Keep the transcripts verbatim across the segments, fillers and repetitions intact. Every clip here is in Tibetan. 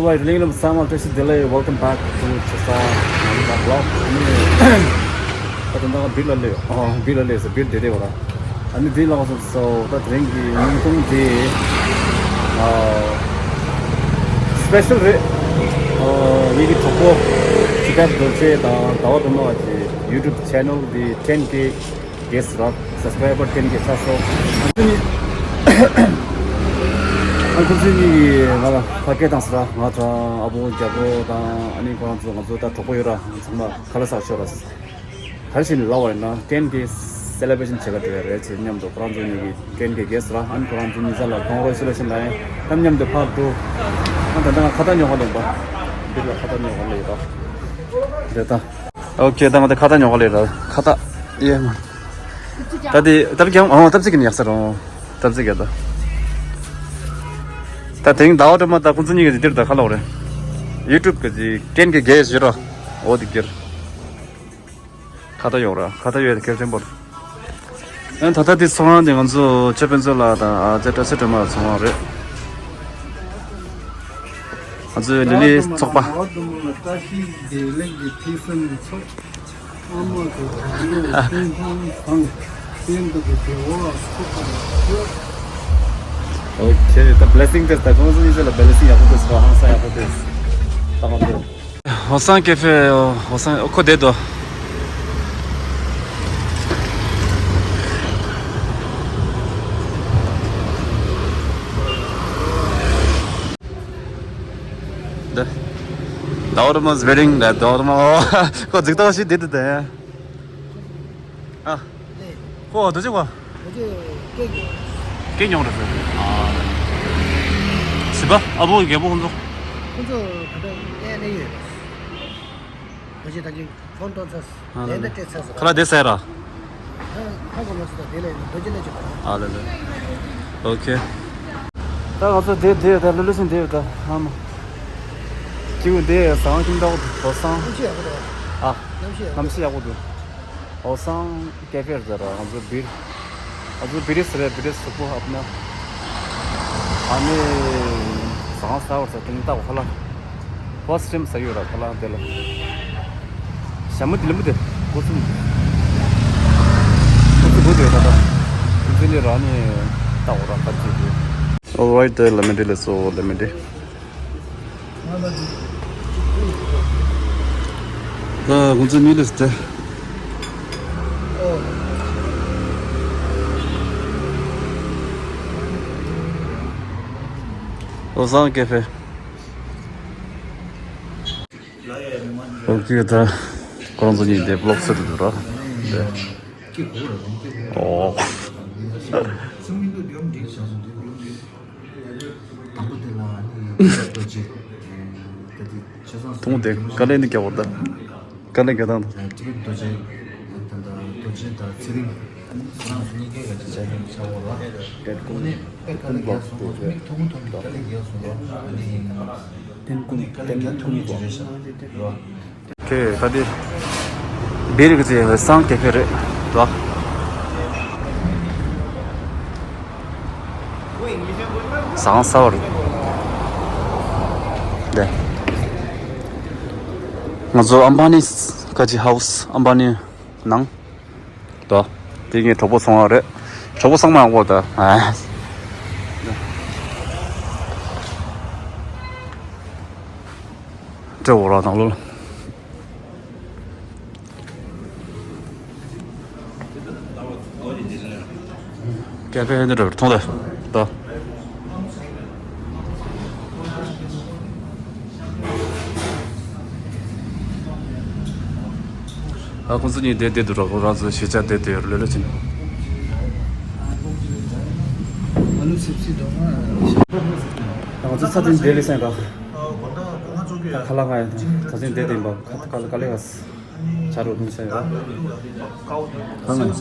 Right, ལིང་རིམ་ཚང་མ་བཀྲ་ཤིས་བདེ་ལེགས། Welcome back to Chesa Nanda Vlog. ཨ་ནི་ད་དུང་ད་བིར་ལ་སླེབས། ཨོ་བིར་ལ་སླེབས་ཟེར། བིར་བདེ་བདེ་བ་ར། ཨ་ནི་འདི་ལ་སོང་ཙང་ད་དེ་རིང་གི་ཉིན་ཐུང་འདི་ཨ་སི་པེ་ཤལ་རེད། ཨ་ངེད་ཀྱི་གྲོགས་པོ་ཇི་ཀེབ་རྡོ་རྗེ་དང་ཟླ་བ་སྒྲོལ་མ་བ་གི་YouTube channel འདི་ten K guest ར། Subscriber ten K ཆགས་སོང་། ཨ་ཁུ་ཚོས་གཉིས་ཀྱིས་ང་ལ་ཕ་སྐད་བཏང་སོང་ར། ང་དང་ཨ་བོ་རྒྱལ་པོ་དང་ཨ་ནི་ཁོ་རང་ཚོ་ང་ཚོ་ད་གྲོགས་པོ་ཡོད་ར། ཚང་མ་ཁ་ལག་ཟ་ཆོག་ར། ག་རེ་བྱས་ནས་ལབ་པ་ཡིན་ན་ten K celebration བྱེད་ག་འགྲོ་ཡ་རེད་ཅེས་མཉམ་དུ་ཁོ་རང་ཚོ་གཉིས་ཀྱིས་ten K guest ར། ཨ་ནི་ཁོ་རང་ཚོ་གཉིས་ཆ་ལ་congratulation ལབ་ཡིན། ད་མཉམ་དུ་ཕར་འགྲོ། ཨ་ད་ལྟ་ང་ཁ་བཏགས་ཉོ་ག་ལེན་པ། འདི་ལ་ཁ་བཏགས་ཉོ་ག་ལེན་པ། འདི་ད། ཨོ་ཁེ། ད་ང་དེ་ཁ་བཏགས་ཉོ་ག་ལེན་ར། ཁ་བཏགས་ཡེ་མ། ད་དེ་ད་ཀྱང་ཨོ་སྟབས་ཚིག་གི་ནི་ཡག་ས་རུང་། སྟབས་ཚིག་གི་ད། ད་དེང་ཟླ་བ་སྒྲོལ་མ་ད་ཁོང་ཚོ་གཉིས་ཀྱི་འདིར་ད་ཁ་ལོག་རེད། YouTube གི་ཅིག་ten K guest ཡོད་ར། ཨོ་དེ་གིར། ཁ་བཏགས་ཡོད་ར། ཁ་བཏགས་ཡོད་དེ་གལ་ཆེན་པོ་རེད། ཨ་ད་ལྟ་དེ་ཚོང་ཁང་དེ་ང་ཚོ་ཆོས་དཔོན་ཚོ་ལ་དང་ཨ་ཅེ་བཀྲ་ཤིས་སྒྲོལ་མ་ཚོང་ཁང་རེད། ང་ཚོའི་ལི་ལི་ཚོགས་པ། Okay, the blessing test. ད་ཁོང་ཚོ་གཉིས་ལ་blessing ཡག་པོ་ཐེབས་སོང་། ཧང་སང་ཡག་པོ་ཐེབས་སོང་། ད་ང་ཚོ། ཧོ་སང་ཀེ་ཧྥེ། ཧོ་སང་ཁོ་བསྡད་དོ། The Dormo's wedding, the Dormo. ཁོ་འཛུགས་ཐོག་ཞིག་བསྡད་དེ་དེ། ཨ། ཁོ་འདུག་ཅིག་བ། སྐད་ཉོག་རེད་ཟེར། ཨ། སི་པ་ཨ་བོ་རྒད་པོ་ཁོང་ཚོ། ཁོང་ཚོ་ད་ལྟ་ཨེ་ནས་ཡོད་རེད། ཁོ་ཅི་ད་ཅི་ཕོན་ཏོན་ཚ། ཨ་ལེ་ལེ། ཁ་ལག་དེ་ཟས་ར། ཨ་ཁ་གོ་མ་སི་ད་དེ་ལས་རྡོ་རྗེ་ལས་ཅི་པ། ཨ་ལེ་ལེ། ཨོ་ཁེ། ད་ང་ཚོ་དེ་དེ་ད་ལུ་ལུ་སིན་དེ་ད་ཧ་མ། ཀྱི་འུ་དེ་ཟང་ཁྱིམ་བདག་པོ་དེ་ཧོ་སང་། གནམ་གཤིས་ཡག་པོ་འདུག་ཨ། གནམ་གཤིས་ཡག་པོ། གནམ་གཤིས་ཡག་པོ་འདུག་ཧོ་སང་ཀེ་ཧྥེ་རེད་ཟེར་ར། ང་ཚོ་བིར། ང་ཚོ་བིར་ཟེར་རེད། བིར་སུག་པོ་ཨབ་ན། ཨ་ནི་ཟང་ཟ་བར་ཟ་དེ་ནི་ལྟ་བ་ཧ་ལ། First time ཟ་ཡོད་ར་ཁ་ལག་དེ་ལ། ཞྭ་མོ་དེ་ལ་མོ་དེ་ཀོ་ཙུམ། ཀོ་ཙུམ་བུ་དེ་ད་ད། ཀོ་ཙུམ་ནི་ར་ནི་ལྟ་བ་ར་ཁ་ཅིག་དེ། Alright, let me do this, so let me do. ད་ཁོང་ཚོ་གཉིས་ལས་ཏེ། ཧོ་སང་ཀེ་ཧྥེ། ཨོ་ཁེ། ད་ཁོང་ཚོ་གཉིས་དེ་བི་ལོག་ཟེར་དུ་འདུག་ར། དེ། ཨོ། དང་པོ་དེ་ལ་ནི་རྡོ་རྗེ། ད་དེ་ཆ་ཚང་ཐུང་དེ་དཀའ་ལས་ནི་རྒྱག་པར་ད། དཀའ་ལས་རྒྱག་སྟངས་དང་། ཏི་བེད་རྡོ་རྗེ། ད་ད་རྡོ་རྗེ་དང་ཚེ་རིང་། ཁོ་རང་ཚོ་གཉིས་ཀའི་ག་ཅི་བྱ་ཡིན་ཆ་བོ་ལ། དཔེ་དཀའ་ལས་རྒྱག་སོང་། ཁོ་ཚོ་མིག་ཐུང་ཐུང་གི་དཀའ་ལས་རྒྱག་སོང་། ཨ་ནི་ཏན་ཀུན་ཏན་ཀུན་གོ། ཁེ་ད་དེ། བེ་རི་གི་ཚེ་སང་ཀེ་ཧྥེ་རེད་དོ། ཟང་ཟ་བ་རེད། དེ། ང་ཚོ་ཨམ་བ་ནི་ཀ་ཅི་ཧའུ་སི། ཨམ་བ་ནི་ནང་དོ། དེ་ངའི་གྲོགས་པོ་ཚོང་བ་རེད། གྲོགས་པོ་ཚང་མ་ཡག་པོ་དང་། ཨ། སྤྲེའུ་ར་ནང་ལོ། ཀེ་ཧྥེ་འདི་འགྲོ་མཐོང་དེ། ད། ཨ་ཁོང་ཚོ་གཉིས་བསྡད་བསྡད་འདུག་ར། ཁོ་རང་ཚོ་གཞིས་ཆགས་བསྡད་བསྡད་ཡོད་རེད། ལོས་ལོས་ཕྱིན། ང་ཚོ་ཚ་ཚིང་དེ་ལས་སེང་ར། ཁ་ལག་ང་ད་ཚིང་བསྡད་བསྡད་ཡིན་པ། ཁ་ཁ་ལག་ལས་ཡ། ཆ་རོགས་དུང་ས་ཡོད། གང་ལ།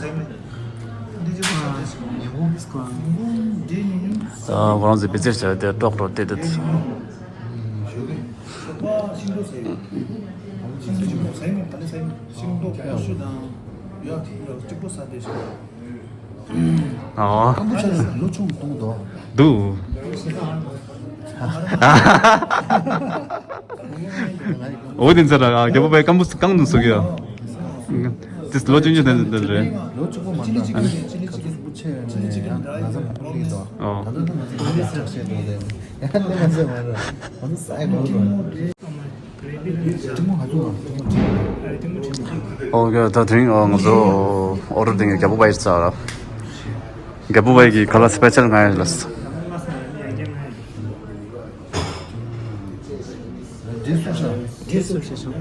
ཨ་ཁོ་རང་ཚོའི་བི་ཙེར་བྱས་ཏེ་ཀྲོག་ཀྲོག་བལྟས་ཏེ། ཨ། ལོ་ཆུང་གཏོང་དོ། འདུག་འོ་དེ་ཚར་ར་རྒད་པོ་བས་རྐང་པ་རྐང་དུ་ཟུག་ཡོད། དེ་ལོ་ཆུང་ཆུང་དེ་འདྲ་རེད། ལོ་གཅིག་པོ་མ་འདྲ། ཁ་ཐུག་ཆེ་ཡོད་ནས་ཡང་ང་ཚོ་མང་པོ་ལུས་དོ། ད་ལྟ་ད་ང་ཚོ་ལུས་ཆགས་ཤེས་དོ་དེ་ཡང་ལས་མ་ཟེར་མ་རེད། ང་ཚོ་ས་ཡ་ལོ་རོ། ཐུན་མོང་ང་ཚོ་ཨོ་ཁེ། ད་དེ་རིང་ང་ཚོ་ཨོ་རོ་དེང་གི་རྒད་པོ་བས་ཡིན་ས་ར། རྒད་པོ་བས་ཀྱི་ཁ་ལག་སི་པེ་ཤལ་ང་ཡིན་ལ། འདྲེ་སུ་ཤ། འདྲེ་སུ་ཤ་ཤ།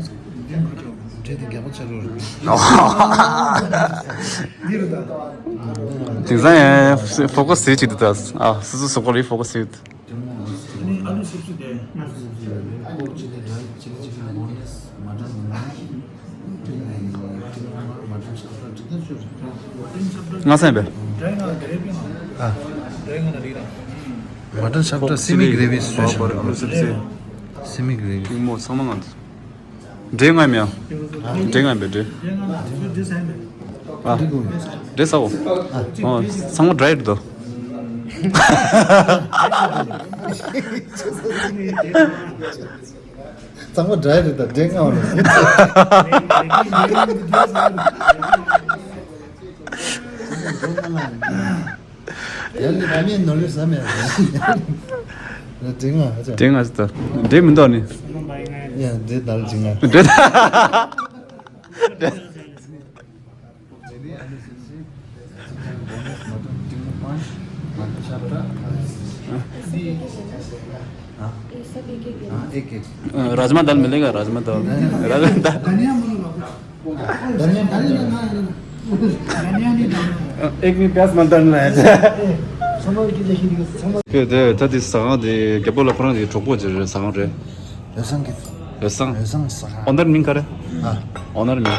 འདྲེ་དེ་རྒྱ་པོ་ཆ་རུ། འདི་རུ་ད། དེང་སང་ཡང་ཕོ་ཁ་སི་ཅིག་འདུག་ད། ཨ་སི་སུ་སོག་པོ་རི་ཕོ་ཁ་སི། ཨ་ནི་ཨ་ལུ་སིབ་སུ་དེ། ཕོག་ཅི་ལི་ཌ་ཅི་ལི་ཅི་ལི་བོན་ལེ་སི་མ་ཊན་མ་ཊན་ཤ་ཁྲ་ཅི་ད་ཅུ་རེ། ང་སེམས་པས། ཨ། མ་ཊན་ཤ་ཁྲ་སི་མི་གྷ་རེ་བི་སི་ཊུ་ཨེ་ཤན། སི་མི་གྷ་རེ་བི། ཀིང་མོ་ཚང་མ་ང་ཚོ། འདྲེ་ང་མེད་ཨ། འདྲེ་ང་མེད་འདྲེ། ཨ། འདྲེ་ཟ་འོ། ཨ། ཚང་མ་ཌ་རའི་རེད་དོ། ཚང་མ་ཌ་རའི་རེད་ད་འདྲེ་ང་འོ་ལ། ཡ་ལི་ར་མེན་ནོར་ལི་ཟ་མེད། འདྲེ་ང་ཨ་ཅག་འདྲེ་ང་ཟེར་ད། འདྲེ་མི་འདུག་ནི། ཡ་འདྲེ་ད་ལ་འདྲེ་ང་། འདྲེ་ད། हाँ, एक एक। राजमा दाल मिलेगा, राजमा दाल। राजमा दाल। धनिया, धनिया, धनिया नहीं डालना। एक भी प्याज मत डालना है। समझ की देखी, समझ। ད་དེ་ཟ་ཁང་དེ་རྒད་པོ་ལ་ཁོ་རང་གི་གྲོགས་པོ་ཅིག་རེད། ཟ་ཁང་རེད། ཡོ་སང་གི། ཡོ་སང་། ཡོ་སང་ཟ་ཁང་། ཨོ་ནར་མིང་ག་རེ། ཨ། ཨོ་ནར་མིང་།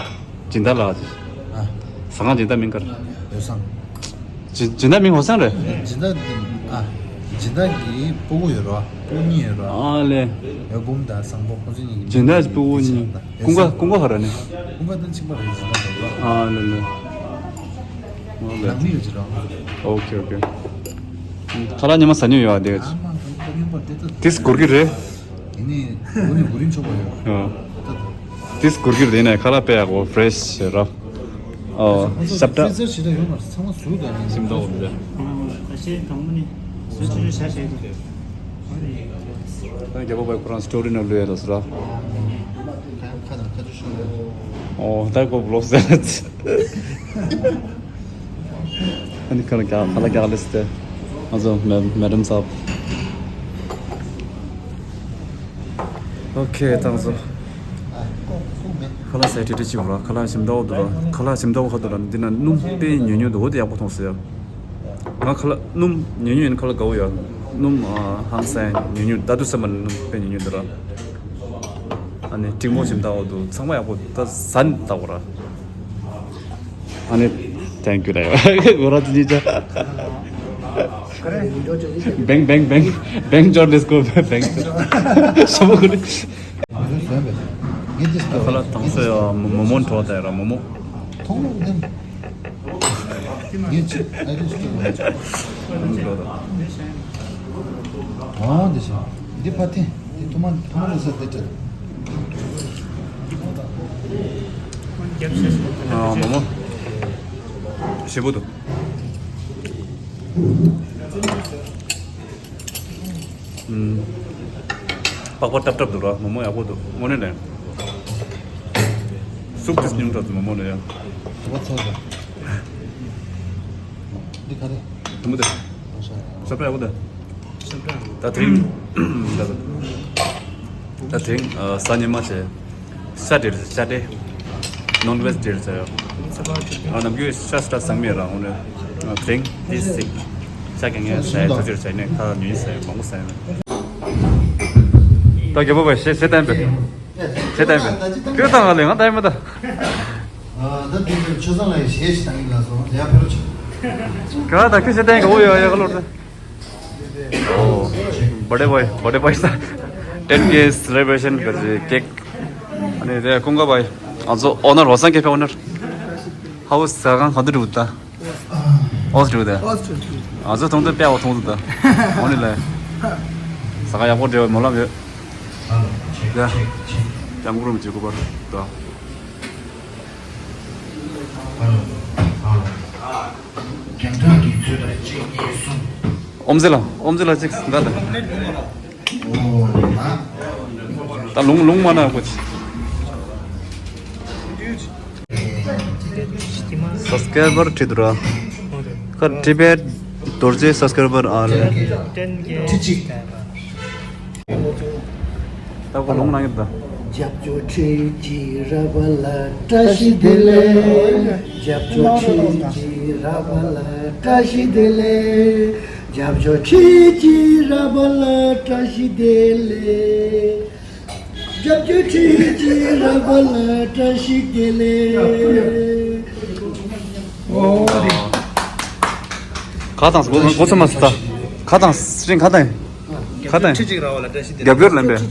སྦྱིན་བདག་ལགས་ཅིག་ཨ། ཟ་ཁང་སྦྱིན་བདག་མིང་ག་རེ། ཡོ་སང་། སྦྱིན་སྦྱིན་བདག་མིང་ཧོ་སང་རེད། སྦྱིན་བདག་ཨ། སྦྱིན་བདག་གི་སྤུ་གུ་ཡོད་རོ། སྤུ་གུ་གཉིས་ཡོད་རོ། ཨ་ལེ། ཡོ་བུམ་དང་བཟང་པོ་ཁོ་ཚོ་གཉིས་ཀྱི་སྦྱིན་བདག་གི་སྤུ་གུ་གཉིས། ཀུན་དགའ་ཀུན་དགའ་ཧ་ར་ནི། ཀུན་དགའ་དང་གཅིག་པ་རེད། སྦྱིན་བདག་རེད་རོ། ཨ་ལེ་ལེ། ནང་མི་ཡོད་ཅི་རོ། ཨོ་ཁེ་ཨོ་ཁེ། ཁ་ལག་ཉི་མ་ཟ་མྱོང་ཡོད་ཨ་དེ། ཨ་མ་ཁ་ལག་ཉོན་པ་དེ་ད། དེ་སྒོར་གི་རེད། ཡིན་ནི་གུ་རིན་གུ་རིན་ཆོག་པ་ཡོད། ཨ། ད་ད། དེ་སྒོར་གི་རེད་ནས་ཁ་ལག་དཔེ་ཡག་པོ་ཕེ་རེ་ཤི་ར། ཨོ། ཤབ་ཏྲ། ཕི་ཛར་ཞིག་ད་ཡོད་མ་རེད། ཚང་མ་ཟུག་ད་ནི། སིམ་ཏོག་འདི། ད་ཤེས་དང་མོ་ནི་ཟུག་ཅི་ཞུ་བྱ་བྱ་ཡི། ད་རྒྱལ་པོ་བའི་ཁོ་རང་སི་ཊོ་རི་ནང་བླུགས་ཡ་ལ་སུ་ར། ཁ་དང་ཁ་ཆུ་ཤོར་ཡོད། ཨོ་ད་ཁོ་བློག་ཟེར། ཨ་ནི་ཁ་ལ་རྒྱག་ཁ་ལ་རྒྱག་ལེ་སི་ཏེ། ང་ཚོ་མེ་མེ་ཌམ་སབ། ཨོ་ཁེ་ད་ང་ཚོ། ཁ་ལག་ཟས་ཏྲི་ཏྲི་ཅིག་ར། ཁ་ལག་ཞིམ་ཏོག་འདུག་ར། ཁ་ལག་ཞིམ་ཏོག་ཧ་འདུག་ར། འདི་ན་སྣུམ་དཔེ་ཉུང་ཉུང་འདུག་འོ་དེ་ཡག་པོ་མཐོང་སོང་ཡ། ང་ཁ་ལག་སྣུམ་ཉུང་ཉུང་ཡིན། ཁ་ལག་དགའ་བོ་ཡ། སྣུམ་ཨ་ཧང་སང་ཉུང་ཉུང་ད་དུ་སེམས་པ་སྣུམ་དཔེ་ཉུང་ཉུང་འདུག་ར། ཨ་ནི་འབྲིང་པོ་ཞིམ་ཏོག་འདུག་ཚང་མ་ཡག་པོ་འདུག་ད་ཟ་ནི་ལྟ་བུ་ར། ཨ་ནི། Thank you ར་ཡ། གོ་ར་ཏི་ཅི་ཅ། བེང་བེང་བེང་། བེང་ཇོར་ཌེ་སྐོར་བེང་། ཤ་མོ་ཀུ་ནི། ཁ་ལག་དང་སོ་ཡ་མོ་མོ་འཕྲོ་དེ་ར་མོ་མོ། འདི་ཕ་ཏི་འདི་ཐུ་མ་ཐུ་མ་ལ་ཟ་དེ་ཏྲ། ཨ་མོ་མོ། ཞེ་པོ་འདུག་ཨུམ། པགས་པ་ཏབ་ཏབ་འདུག་ར། མོག་མོག་ཡག་པོ་འདུག་དངོས་གནས་ལན། སུབ་ཏིས་ཉུང་དྲགས་འདུག་མོག་མོག་ལ་ཡ། ཨོ་ཚོ་ད། འདི་ག་རེ། དུམ་བུ་དེ། ཨོ་ཤ། ཤ་པྲ་ཡག་པོ་དེ། ད་དེ་རིང་། ད་དེ་རིང་ཨ་གཟའ་ཉི་མ་བྱས། ཤ་འདྲེ་རེད། ཤ་འདྲེ། ནོན་ཝེཇ་འདྲེ་རེད་ཟེར། ཨ་ནམ་རྒྱུན་ཤ་ཤ་ཟ་མེད་ར། འོ་ནས་དེ་རིང་དེ་ཟིག་ཤ་གང་ངས་ཟ་ཡ་ཐུགས་རྗེ་ཆེ། ནས་ཁ་ཉུང་ཟ་ཡ་མང་པོ་ཟ་ཡ་མེད། ད་རྒད་པོ་བས་ཞེ་ཞེ་བསྟན་པས། ཞེ་བསྟན་པས། ཁྱོད་བཏང་ག་ལས་ང་བཏང་མ་ད། ད་དེ་ཚོ་ཆོས་བཟང་ལ་ཞེ་ཞེ་བཏང་གི་ལ་སོང་ལས་ཕེ་རོ་ཆོ། ག་ད་ཁྱོད་ཞེ་བསྟན་ག་འོ་ཡ་ཡ་ག་ལོར་ད། Oh, birthday boy, birthday boy ས། ten K celebration ག་ཅི་cake. ཨ་ནི་དེ་ཀུན་དགའ་བའི་ཨ་ཚོ་ཨོ་ནར་བ་སང་ཁེ་ཕེ་ཨོ་ནར། ཧའོ་ས་གང་གང་དུ་འགྲོ་ད། ཨོ་སི་འགྲོ་ད། ཨོ་སི་འགྲོ། ཨ་ཚོ་ཐོང་ད་པེ་ཨོ་ཐོང་ད། ཨོ་ནི་ལ། ས་ག་ཡག་པོ་འབྲེལ་བའི་སྨོན་ལམ་ཡོད། ཡ། སྐྱབས་མགོན་རིན་པོ་ཆེ་སྐུ་པར་དོ། ཨོམ་ཟི་ལ་ཨོམ་ཟི་ལ་ཅིག་འདྲ་དང་། ད་ལུང་ལུང་མ་ན་གོ་ཅི། སབ་སི་ཀ་རའི་བར་ཁྲིད་འདུག་ར། ཁ་ཊི་བེཊ་རྡོ་རྗེ་སབ་སི་ཀ་རའི་བར་ཨ་ལེ། ད་ཁོ་ལུང་ན་ཡོད་ད། རྒྱབ་སྐྱོར་ཁྲིད་ཀྱི་ར་བ་ལ་བཀྲ་ཤིས་བདེ་ལེགས། རྒྱབ་སྐྱོར་ཁྲིད་ཀྱི་ར་བ་ལ་བཀྲ་ཤིས་བདེ་ལེགས། རྒྱབ་སྐྱོར་ཁྲིད་ཀྱི་ར་བ་ལ་བཀྲ་ཤིས་བདེ་ལེགས། རྒྱབ་སྐྱོར་ཁྲིད་ཀྱི་ར་བ་ལ་བཀྲ་ཤིས་བདེ་ལེགས། ཁ་དང་གོ་གོ་ཚོད་མ་སོང་ད། ཁ་དང་སྲིང་ཁ་དང་ཁ་དང་ཁྲི་གཅིག་ར་བ་ལ་བཀྲ་ཤིས་བདེ་ལེགས། རྒྱབ་སྐྱོར་ལེན་པས།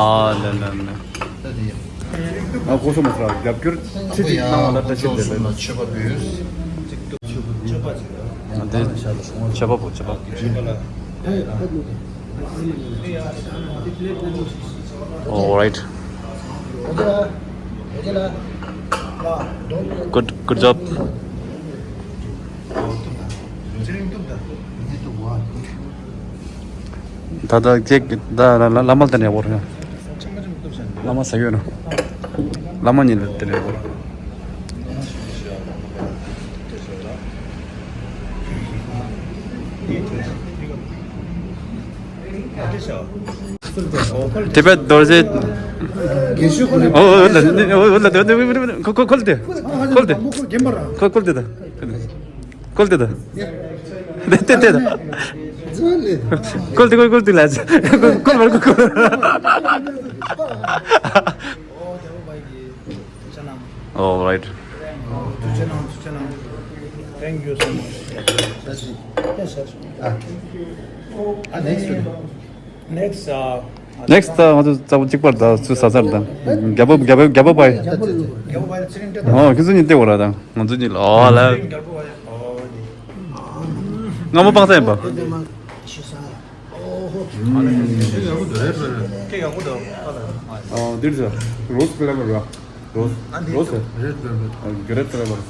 ཨ་ལེ་ལེ་ལེ། ཨ་གོ་ཚོད་མ་སོང་རྒྱབ་སྐྱོར་ཁྲི་གཅིག་གནང་བ་ལ་བཀྲ་ཤིས་བདེ་ལེགས། མཆོད་པ་འབུལ། ཨ་དེ་མཆོད་པ་པོ་མཆོད་པ། All right. Good, good job. ད་ད་ཅེག་ད་ལ་ལ་ལ་མ་ལ་དེ་ནས་བོར་ཡ། ལ་མ་ཟ་ཡོད་ན། ལ་མ་ཉིད་ལ་དེ་ནས་བོར། དེ་བས་རྡོ་རྗེ། ཨོ་ཨོ་ལ་ཁོ་ཁོ་ཁོལ་ཏེ། ཁོལ་ཏེ། ཁོལ་ཏེ་ད། ཁོལ་ཏེ་ད། ཁོལ་ཏེ་ད། ཁོལ་ཏེ་ཁོལ་ཏེ་ལ། ཁོལ་ཁོལ་ཁོལ་ཁོལ། All right. ཐུགས་རྗེ་གནང་། ཐུགས་རྗེ་གནང་། Thank you so much. Yes, sir. Yes, sir. Ah, next. Next, uh, next, uh, ང་ཚོ་རྩ་བ་གཅིག་པར་ད་ཚུར་ཟ་ཚར་ད། རྒྱལ་པོ་རྒྱལ་པོ་རྒྱལ་པོ་པའི། རྒྱལ་པོ་པའི་ཚེ་རིང་སྤྲད་ད། ཨོ་ཁྱེད་ཚོ་གཉིས་བལྟས་འོ་ར་ད་ང་ཚོ་གཉིས་ལ་ཨོ་ལ། རྒྱལ་པོ་པའི་ཨོ་ནི། སྔ་མོ་སྤང་ས་ཡིན་པ། ཨོ་ཧོ། ཨ་འདིར་ཟ། རོ་སི་ཕི་ལེ་བར་ར། རོ་སི། རོ་སི། Red velvet. ཨ་ག་རེ་ཕི་ལེ་བར།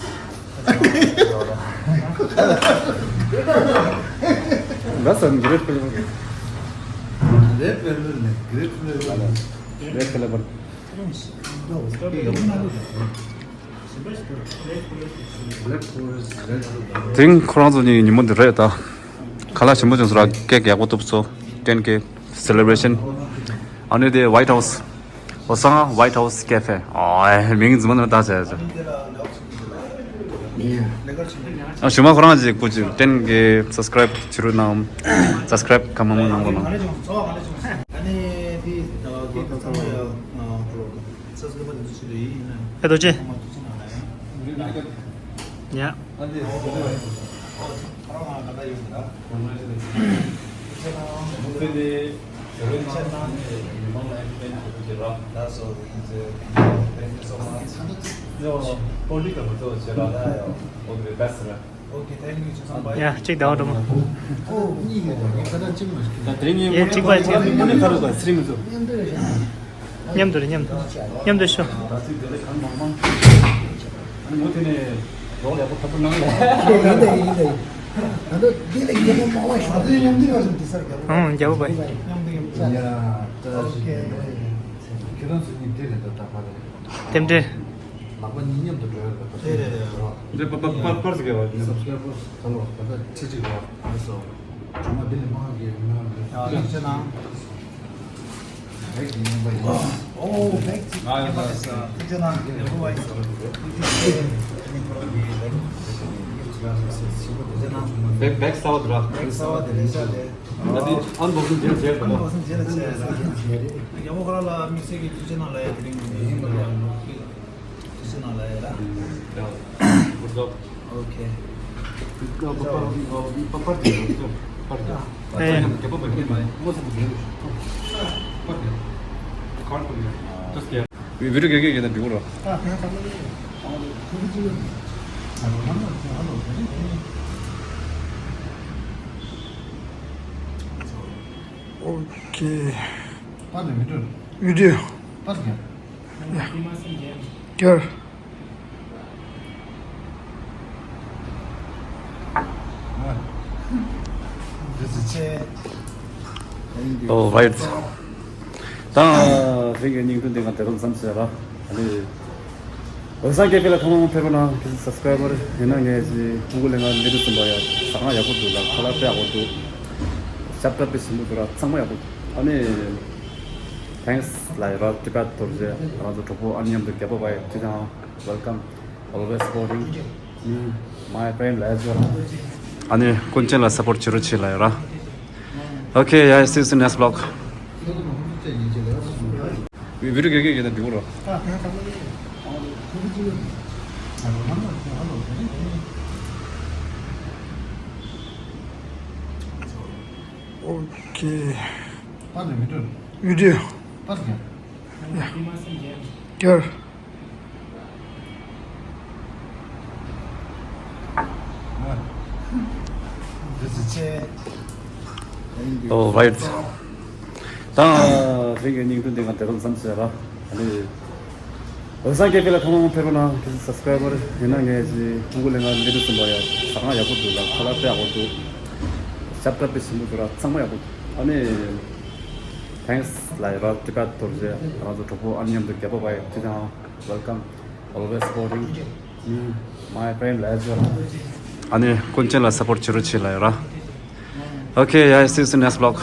ལ་ས་ག་རེ་ཕི་ལེ་བར། Red velvet ནས་ག་རེ་ཕི་ལེ་བར། རེད་ཕི་ལེ་བར། དེ་རིང་ཁོ་རང་ཚོ་གཉིས་ཉིན་མོ་འདི་རེད་ད། ཁ་ལག་ཞིམ་པོ་བྱུང་སོང་ར། ཀེག་ཡག་པོ་གཏུབ་སོང་། ཊེན་ཀེ་སེ་ལེ་བྷ་རེ་ཤན། ཨ་ནི་དེ་White House། ཨོ་སང་White House Cafe། ཨོ་མིང་རྫུན་མ་ནི་ད་བྱས་བྱས། ཨ་ཞུ་མ་ཁོ་རང་ཅིག་སྐུ་ཅིག་ཊེན་ཀེ་སབ་སི་ཀ་རེབ་བྱེད་རོགས་གནང་། སབ་སི་ཀ་རེབ་གང་མང་མང་གནང་རོགས་གནང་། ཨེ་རྡོ་རྗེ། ཡ། ཡ་གཅིག་ཟླ་བ་འགྲོ་མ། ཡ་གཅིག་པ་གཅིག་མཉམ་དུ་རེད། མཉམ་དུ། མཉམ་དུ་ཤོག། ཨང་རྒྱལ་པོ་པ། རྟེན་འབྲེལ། ལག་པ་གཉིས་མཉམ་དུ་འགྲོ་ཡ་རེད་པ། རེད་རེད་རེད། འདི་པ་པ་པ་པར་ཟེར་གི་བ། སབ་སི་ཀ་རའི་བར་ཁ་ལོ་ད་ལྟ་ཁྲི་གཅིག་རེད་བ། ཨ་སོ། གྲོང་མ་འདི་ལས་མང་གི་མི་ཡོང་གི། ཡ་ཐུགས་རྗེ་གནང་། བེག་གི་རྙིང་པ་ཡིན། ཨོ་བེག་གི་རྙིང་པ་ཡིན་ས། ཐུགས་རྗེ་གནང་། ཡག་པོ་བ་ཡིན་ས། ཐུགས་རྗེ་གནང་། བེག་བེག་གསར་བ་འདུག་ར། བེག་གསར་བ་དེ་ལས་ས་དེ། ད་དེ་ཨན་བོག་སིང་བྱས་བྱས་པ། ཨན་བོག་སིང་བྱས་ལ་བྱས་ལ། རྒྱལ་པོ་ཁོ་རང་ལ་དམིགས་བསལ་གྱི་ཐུགས་རྗེ་གནང་ལབ་ཡ་དེ་རིང་ཡིན་པ་ལ་ཡང་ཐུགས་རྗེ་གནང་ལབ་ཡ་ལ། ཡ། ཨོ་ཁེ། ཨེ། བི་ཌིའོ་ག་གེ་གེ་ན་འགྲིག་རོ། Okay. Video. Girl. Oh, right. ད་རིང་གི་སྙིང་དོན་འདི་ང་དེ་རུ་མཚམས་བཞག་ར། ཨ་ནི། འོད་བཟང་ཀེ་ཕེ་ལ་ཐེངས་མང་པོ་ཕེབས་པ་ན་ཁྱེད་ཚོ་སབ་སི་ཀ་རའི་བར་ཡིན་ན། ངས་ཀྱི་ཕྲུ་གུ་ལས་ང་ལས་དུ་ཟིན་པ་ཡ་ཟ་ཁང་ཡག་པོ་འདུག་ལ། ཁ་ལག་དཔེ་ཡག་པོ་འདུག་ཞབས་ཏ་དཔེ་ཞིམ་པོ་འདུག་ར། ཚང་མ་ཡག་པོ་འདུག་ཨ་ནི། Thanks ལ་ཡ་ར། ཏི་པད་རྡོ་རྗེ་རང་ཚོ་གྲོགས་པོ་ཨ་ནི་མཉམ་དུ་རྒྱལ་པོ་བ་ཡ་ཁྱེད་ཚང་། Welcome. Always supporting me, my friend as well. ཨ་ནི་ཀུན་མཁྱེན་ལ་སབ་པོར་བྱེད་རོགས་བྱེད་ལ་ཡོད་ར། Okay, yeah, see you soon next vlog. བི་ཌིའོ་ག་གེ་གེ་ད་འགྲིག་རོ། Okay. Video. Girl. Oh, right. ད་རིང་གི་སྙིང་དོན་འདི་ང་དེ་རུ་མཚམས་བཞག་ར། ཨ་ནི། འོད་བཟང་ཀེ་ཕེ་ལ་ཐེངས་མང་པོ་ཕེབས་པ་ན་ཁྱེད་ཚོ་སབ་སི་ཀ་རའི་བར་ཡིན་ན། ངས་ཀྱི་ཕྲུ་གུ་ལས་ང་ལས་དུ་ཟིན་པ་ཡ་ཟ་ཁང་ཡག་པོ་འདུག་ལ། ཁ་ལག་དཔེ་ཡག་པོ་འདུག་ཞབས་ཏ་དཔེ་ཞིམ་པོ་འདུག་ར། ཚང་མ་ཡག་པོ་འདུག་ཨ་ནི། Thanks ལ་ཡ་ར། ཏི་པད་རྡོ་རྗེ་རང་ཚོ་གྲོགས་པོ་ཨ་ནི་མཉམ་དུ་རྒྱལ་པོ་བ་ཡ་ཁྱེད་ཚང་། Welcome. Always supporting me, my friend as well. ཨ་ནི་ཀུན་མཁྱེན་ལ་སབ་པོར་བྱེད་རོགས་བྱེད་ལ་ཡོད་ར། Okay, yeah, see you soon next vlog.